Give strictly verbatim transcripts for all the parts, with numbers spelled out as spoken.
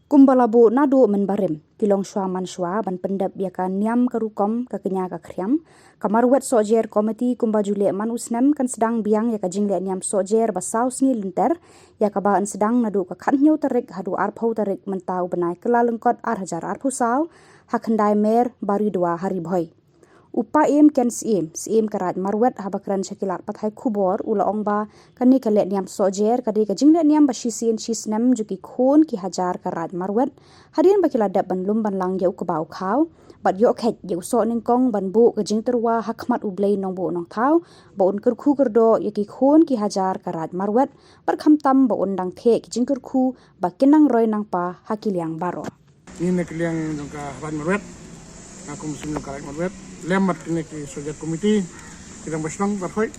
Kumba la buh naduh mynbarim, ki longshuwa manshwa ban pyndep ïa ka niam ka rukom ka kñia ka khriam, ka Marwet Sohjer Committee kumba ju leh man u snem kan sdang biang ïa ka jingleh niam sohjer ba saw sngi lynter, ïa kaba yn sdang naduh ka khathynñiew tarik haduh arphew tarik mynta u bnai Kyllalyngkot ar hajar arphew saw, ha Khyndai Mer, Baridua, ha Ri Bhoi. U Paiem Ken Syiem, Syiem ka Raid Marwet, haba kren sha ki lad pathai khubor, u la ong ba kane ka leh niam sohjer ka dei ka jingleh niam ba shisien shisnem jong ki khun ki hajar ka Raid Marwet, hadien ba ki la dep ban lum ban lang ïa u kba u khaw bad ïoh khet ïa u soh nyngkong ban buh ka jingtyrwa ha khmat U Blei Nongbuh Nongthaw, ba un kyrkhu kyrdoh ïa ki khun ki hajar ka Raid Marwet, bad khamtam ba un dang theh ki jingkyrkhu ba kin nang roi nang pa ha ki liang baroh. Ngi na ki liang jong ka Raid Marwet, nga kum u Syiem jong ka Raid Marwet, lem bad kine ki Sohjer Committee, ki dang ba shnong ba rhoi.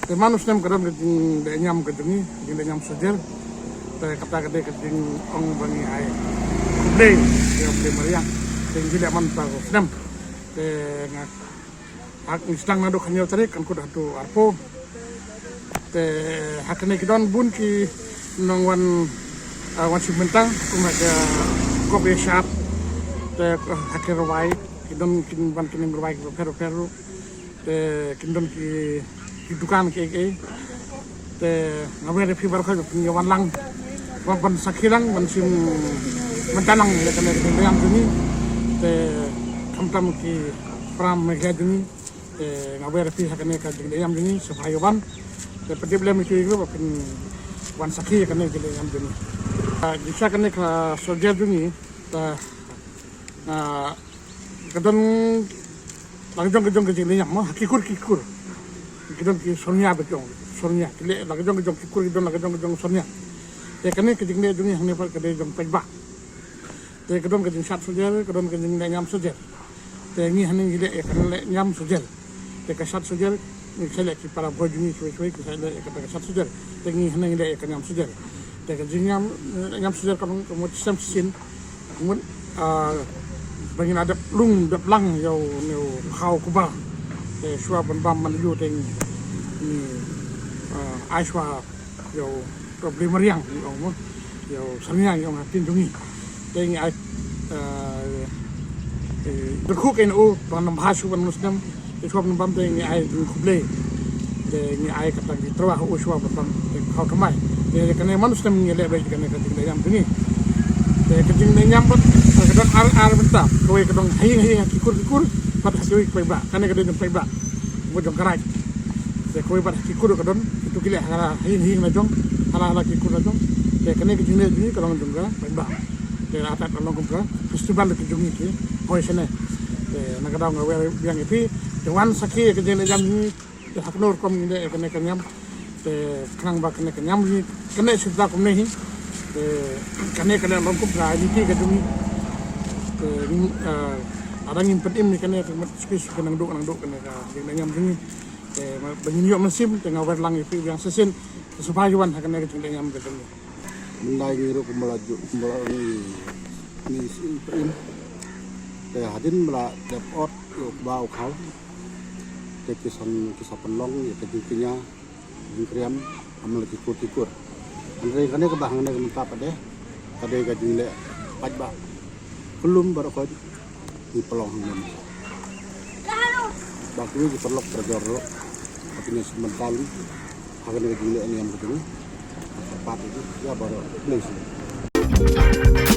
Te man u snem ka don ka jingleh niam ka jong ngi, jingleh niam sohjer. Te kata ka dei ka jingong ba ngi ai khublei ïa U Blei mariang. Te ngi leh man ta u snem. Te nga Ak ngi sdang naduh khathynñiew tarik kan kut haduh arphew. Te ha kane ki don bun ki nongwan, ah, wan shim bynta kum ha ka kop ïa shad. Te ha ki rwai ki don kin wan kin rwai ki pher pher. Te kin don ki, ki dukan ki, ki Te nga wer ïa phi baroh ba phin ïa wan lang, wan ban sakhi lang, ban shim bynta lang ïa kane ka jingleh niam jong ngi. Te khamtam ki para Meghalaya jong ngi. Te nga wer ïa phi ha kane ka jingleh niam jong ngi, sngewbha ïa wan. Te pyndep lem ïa phi ruh ba phin wan sakhi ïa kane ka jingleh niam jong ngi. Ah, jingshisha kane ka sohjer jong ngi. Te, ah, Ka don la ka jong ka jong ka jingleh niam mo, ha ki kur ki kur. Ki don ki sornia ba jong, sornia. Ki leh la ka jong ka jong ki kur, ki don la ka jong ka jong sornia. Te kane ka jingleh jong ngi hangne pat ka dei jong paidbah. Te ka don ka jingshad sohjer, ka don ka jingleh niam sohjer. Te ngi hangne ngi leh ïa ka leh niam sohjer. Te ka shad sohjer, ngi sa leh ki para bhoi jong ngi shwei shwei, ki sa leh ïa kata ka shad sohjer. Te ngi hangne ngi leh ïa ka niam sohjer. Te ka jingniam, eh, niam sohjer ka long ka mut shisien shisien. Ka mut, ah, ba ngin ïa dep lum dep lang ïa u, ïa u khaw kba. Te shuwa ban bam man ïa u te ngi, ngi, ah, ai shuwa ïa u, ïa u Blei mariang, ïa u, ïa u sornia, ïa u ha ktien jong ngi. Te ngi ai, ah, eh, dep khublei ïa u, ban ym bha shuh ban ym snem. Te shuwa ban bam te ngi ai jingkhublei. Te ngi ai kata ki tyrwa ha u shuwa ban bam te khaw thymmai. Te kane man u snem ngi leh beit kane ka jingleh niam jong ngi. Te ka jingleh niam pat ka don ar, ar bynta. Kawei ka don ha ïing ha ïing ha ki kur ki kur. Pat ha kiwei ki paidbah. Kane ka dei jong paidbah. Bad jong ka raid. Te kawei pat ha ki kur ka don. Kitu ki leh ha ïing ha ïing la jong. Ha la ha la ki kur la jong. Te kane ka jingleh jong ngi ka don jong ka paidbah. Te la tat la long kum ka festival ka jong ngi ki bhoi shane. Te na ka daw nga wer biang ïa phi. Te wan sakhi ka jingleh niam jong ngi. Te ha kano rukom ngi leh ïa kane ka niam. Te khnang ba kane ka niam hi kane shisha kumne hi. Te kane ka leh long kum ka identity ka jong ngi. Te, eh, lada ngim pynim ïa kane ka mut shisha shisha ka nang duh ka nang duh kane ka jingleh niam jong ngi. Te ba ngin ïoh mynsiem te nga wer lang ïa phi biang shisien. Te sngewbha ïa wan ha kane ka jingleh niam ka jong ngi. Mynta ngi ruh kumba la ju, kumba la ngi, ngi shu im. Te hadien ba la dep ot ïa u kba u khaw. Te ki sa, ki sa pynlong ïa ka jingkñia, jingkriam, ha man la ki kur ki kur. Hynrei kane kaba hangne ka mynta pat de ka dei ka jingleh paidbah. Kyllum baroh khoit ngi pynlong hangne. Ba kiwei ki paralok parajor ruh ba kin ïa sngewbha ha kane ka jingleh niam ka jong ngi. Ka pat ïa baroh. Khublei shibun.